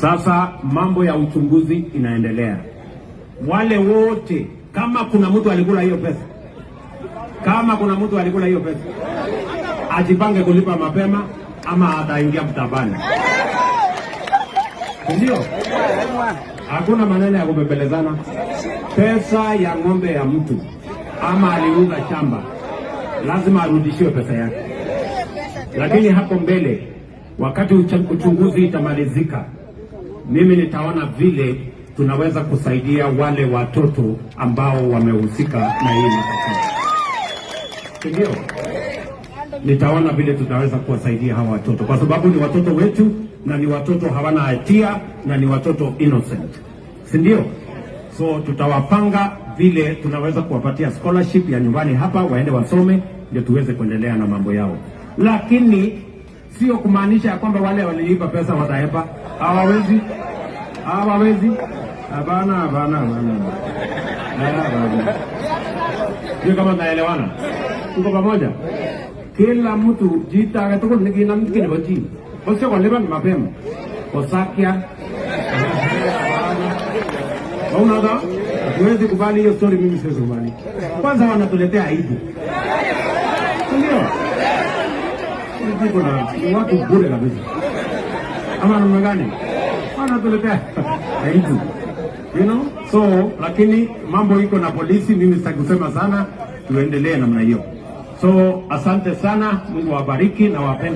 Sasa mambo ya uchunguzi inaendelea. Wale wote, kama kuna mtu alikula hiyo pesa, kama kuna mtu alikula hiyo pesa, ajipange kulipa mapema ama ataingia mtabani, ndio? Hakuna maneno ya kubembelezana. Pesa ya ng'ombe ya mtu ama aliuza shamba, lazima arudishiwe pesa yake. Lakini hapo mbele, wakati uchunguzi itamalizika, mimi nitaona vile tunaweza kusaidia wale watoto ambao wamehusika na hii matatizo, ndio? Nitaona vile tutaweza kuwasaidia hawa watoto, kwa sababu ni watoto wetu na ni watoto hawana hatia na ni watoto innocent, si ndio? So tutawapanga vile tunaweza kuwapatia scholarship ya nyumbani hapa, waende wasome, ndio tuweze kuendelea na mambo yao, lakini sio kumaanisha ya kwamba wale waliiba pesa watahepa. Hawawezi, hawawezi. Hapana, hapana, hapana, hapana. Sio kama tunaelewana, tuko pamoja. Kila mtu chito age tugul nekinam kiy nebo chi kosio kolipan mapema kosakia. Unaona, hatuwezi kubali hiyo story. Mimi siwezi kubali. Kwanza wanatuletea aibu, si ndio? Kuna ni watu bure kabisa, ama namna gani? Wanatuletea aibu. So lakini mambo iko na polisi, mimi sitaki kusema sana, tuendelee namna hiyo. So asante sana, Mungu awabariki na wapenda.